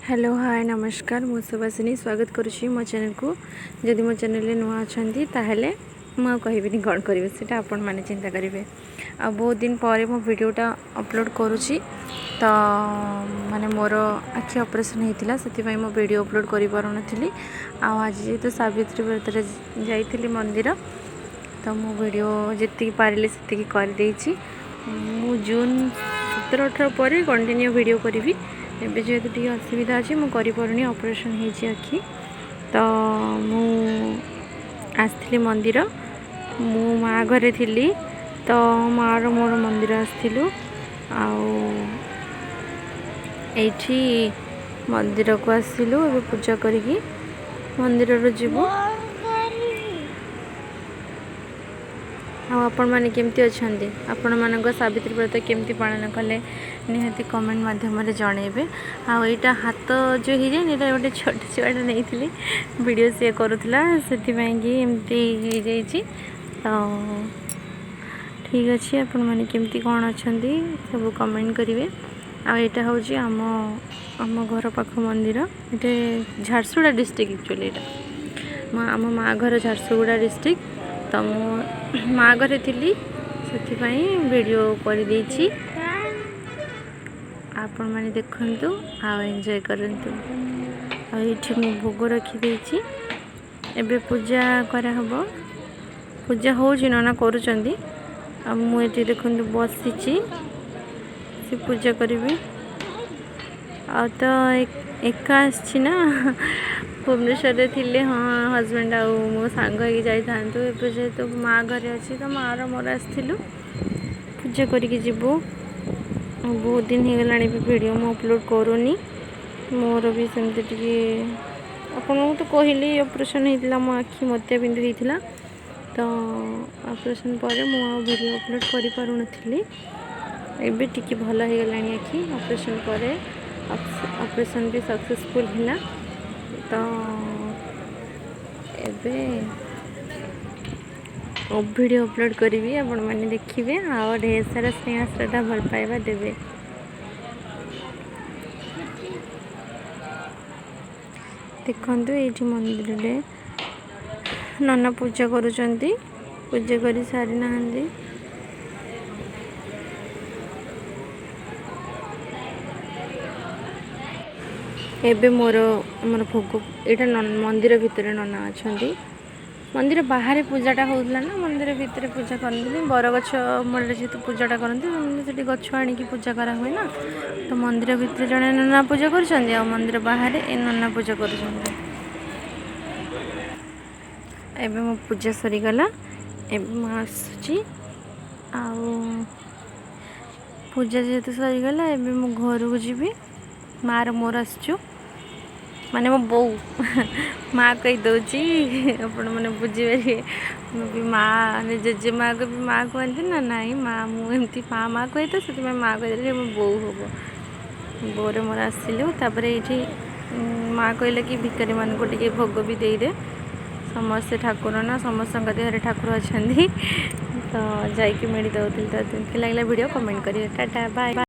Hello, ହାଏ, ନମସ୍କାର। ମୁଁ ସୁବାସିନୀ, ସ୍ୱାଗତ କରୁଛି ମୋ ଚ୍ୟାନେଲକୁ। ଯଦି ମୋ ଚ୍ୟାନେଲରେ ନୂଆ ଅଛନ୍ତି, ତାହେଲେ ମୁଁ ଆଉ କହିବିନି କ'ଣ କରିବେ, ସେଇଟା ଆପଣମାନେ ଚିନ୍ତା କରିବେ। ଆଉ ବହୁତ ଦିନ ପରେ ମୁଁ ଭିଡ଼ିଓଟା ଅପଲୋଡ଼ କରୁଛି। ତ ମାନେ ମୋର ଆଖି ଅପରେସନ୍ ହେଇଥିଲା, ସେଥିପାଇଁ ମୁଁ ଭିଡ଼ିଓ ଅପଲୋଡ଼ କରିପାରୁନଥିଲି। ଆଉ ଆଜି ଯେହେତୁ ସାବିତ୍ରୀ ବ୍ରତରେ ଯାଇଥିଲି ମନ୍ଦିର, ତ ମୁଁ ଭିଡ଼ିଓ ଯେତିକି ପାରିଲି ସେତିକି କରିଦେଇଛି। ମୁଁ ଜୁନ୍ 17-18 ପରେ କଣ୍ଟିନ୍ୟୁ ଭିଡ଼ିଓ କରିବି। ଏବେ ଯେହେତୁ ଟିକେ ଅସୁବିଧା ଅଛି, ମୁଁ କରିପାରୁନି। ଅପରେସନ୍ ହେଇଛି ଆଖି। ତ ମୁଁ ଆସିଥିଲି ମନ୍ଦିର। ମୁଁ ମା ଘରେ ଥିଲି, ତ ମାଆର ମୋର ମନ୍ଦିର ଆସିଥିଲୁ। ଆଉ ଏଇଠି ମନ୍ଦିରକୁ ଆସିଲୁ। ଏବେ ପୂଜା କରିକି ମନ୍ଦିରରୁ ଯିବୁ। ଆଉ ଆପଣମାନେ କେମିତି ଅଛନ୍ତି? ଆପଣମାନଙ୍କ ସାବିତ୍ରୀ ବ୍ରତ କେମିତି ପାଳନ କଲେ, ନିହାତି କମେଣ୍ଟ ମାଧ୍ୟମରେ ଜଣେଇବେ। ଆଉ ଏଇଟା ହାତ ଯେଉଁ ହେଇଯାଏନି, ଏଇଟା ଗୋଟେ ଛୋଟ ଛୁଆଟା ନେଇଥିଲି, ଭିଡ଼ିଓ ସିଏ କରୁଥିଲା, ସେଥିପାଇଁ କି ଏମିତି ହେଇଯାଇଛି। ତ ଠିକ୍ ଅଛି, ଆପଣମାନେ କେମିତି କ'ଣ ଅଛନ୍ତି ସବୁ କମେଣ୍ଟ କରିବେ। ଆଉ ଏଇଟା ହେଉଛି ଆମ ଘର ପାଖ ମନ୍ଦିର। ଏଇଟା ଝାରସୁଗୁଡ଼ା ଡିଷ୍ଟ୍ରିକ୍ଟ। ଆକ୍ଚୁଆଲି ଏଇଟା ଆମ ମା ଘର ଝାରସୁଗୁଡ଼ା ଡିଷ୍ଟ୍ରିକ୍ଟ। ତ ମୁଁ ମା ଘରେ ଥିଲି, ସେଥିପାଇଁ ଭିଡ଼ିଓ କରିଦେଇଛି। ଆପଣମାନେ ଦେଖନ୍ତୁ ଆଉ ଏନ୍ଜୟ କରନ୍ତୁ। ଆଉ ଏଇଠି ମୁଁ ଭୋଗ ରଖିଦେଇଛି। ଏବେ ପୂଜା କରାହେବ। ପୂଜା ହେଉଛି, ନନା କରୁଛନ୍ତି। ଆଉ ମୁଁ ଏଠି ଦେଖନ୍ତୁ ବସିଛି, ସେ ପୂଜା କରିବି। ଆଉ ତ ଏକା ଆସିଛି ନା। ଭୁବନେଶ୍ୱରରେ ଥିଲେ ହଁ, ହଜବେଣ୍ଡ ଆଉ ମୋ ସାଙ୍ଗ ହେଇକି ଯାଇଥାନ୍ତୁ। ଏବେ ଯେହେତୁ ମା ଘରେ ଅଛି, ତ ମାଆର ମୋର ଆସିଥିଲୁ, ପୂଜା କରିକି ଯିବୁ। ଆଉ ବହୁତ ଦିନ ହେଇଗଲାଣି ବି ଭିଡ଼ିଓ ମୁଁ ଅପଲୋଡ଼ କରୁନି। ମୋର ବି ସେମିତି ଟିକେ, ଆପଣଙ୍କୁ ତ କହିଲି, ଅପରେସନ୍ ହେଇଥିଲା ମୋ ଆଖି, ମୋତିଆବିନ୍ଦୁ ହେଇଥିଲା। ତ ଅପରେସନ୍ ପରେ ମୁଁ ଆଉ ଭିଡ଼ିଓ ଅପଲୋଡ଼ କରିପାରୁନଥିଲି। ଏବେ ଟିକେ ଭଲ ହେଇଗଲାଣି ଆଖି ଅପରେସନ୍ ପରେ। ଅପରେସନ୍ ବି ସକ୍ସେସଫୁଲ୍ ହେଲା। ତ ଏବେ ଭିଡ଼ିଓ ଅପଲୋଡ଼ କରିବି, ଆପଣମାନେ ଦେଖିବେ ଆଉ ଢେର ସାରା ସ୍ନେହ, ଶ୍ରଦ୍ଧା, ଭଲ ପାଇବା ଦେବେ। ଦେଖନ୍ତୁ, ଏଇଠି ମନ୍ଦିରରେ ନନା ପୂଜା କରୁଛନ୍ତି। ପୂଜା କରି ସାରିନାହାନ୍ତି। ଏବେ ଆମର ଭୋଗ ଏଇଟା। ମନ୍ଦିର ଭିତରେ ନନା ଅଛନ୍ତି। ମନ୍ଦିର ବାହାରେ ପୂଜାଟା ହେଉଥିଲା ନା, ମନ୍ଦିର ଭିତରେ ପୂଜା କରନ୍ତିନି। ବରଗଛ ମୂଳରେ ଯେହେତୁ ପୂଜାଟା କରନ୍ତି, ସେଠି ଗଛ ଆଣିକି ପୂଜା କରାହୁଏ ନା। ତ ମନ୍ଦିର ଭିତରେ ଜଣେ ନନା ପୂଜା କରୁଛନ୍ତି ଆଉ ମନ୍ଦିର ବାହାରେ ଏ ନନା ପୂଜା କରୁଛନ୍ତି। ଏବେ ମୋ ପୂଜା ସରିଗଲା। ଏବେ ମୁଁ ଆସୁଛି। ଆଉ ପୂଜା ଯେହେତୁ ସରିଗଲା, ଏବେ ମୁଁ ଘରକୁ ଯିବି। ମାଆର ମୋର ଆସିଛୁ, ମାନେ ମୋ ବୋଉ। ମା କହିଦେଉଛି, ଆପଣମାନେ ବୁଝିପାରିବେ। ମୁଁ ବି ମା, ମାନେ ଜେଜେମାକୁ ବି ମା କୁହନ୍ତି ନା ନାଇଁ? ମା, ମୁଁ ଏମିତି ମା ମା କୁହେ, ତ ସେଥିପାଇଁ ମା କହିଦେଲି। ମୋ ବୋଉ ହବ। ବୋଉର ମୋର ଆସିଲୁ। ତାପରେ ଏଇଠି ମା କହିଲେ କି ଭିକାରୀମାନଙ୍କୁ ଟିକେ ଭୋଗ ବି ଦେଇଦେ। ସମସ୍ତେ ଠାକୁର ନା, ସମସ୍ତଙ୍କ ଦେହରେ ଠାକୁର ଅଛନ୍ତି। ତ ଯାଇକି ମେଳି ଦେଉଥିଲି। ତ କେମିତି ଲାଗିଲା ଭିଡ଼ିଓ, କମେଣ୍ଟ କରିବେ। Tata, bye.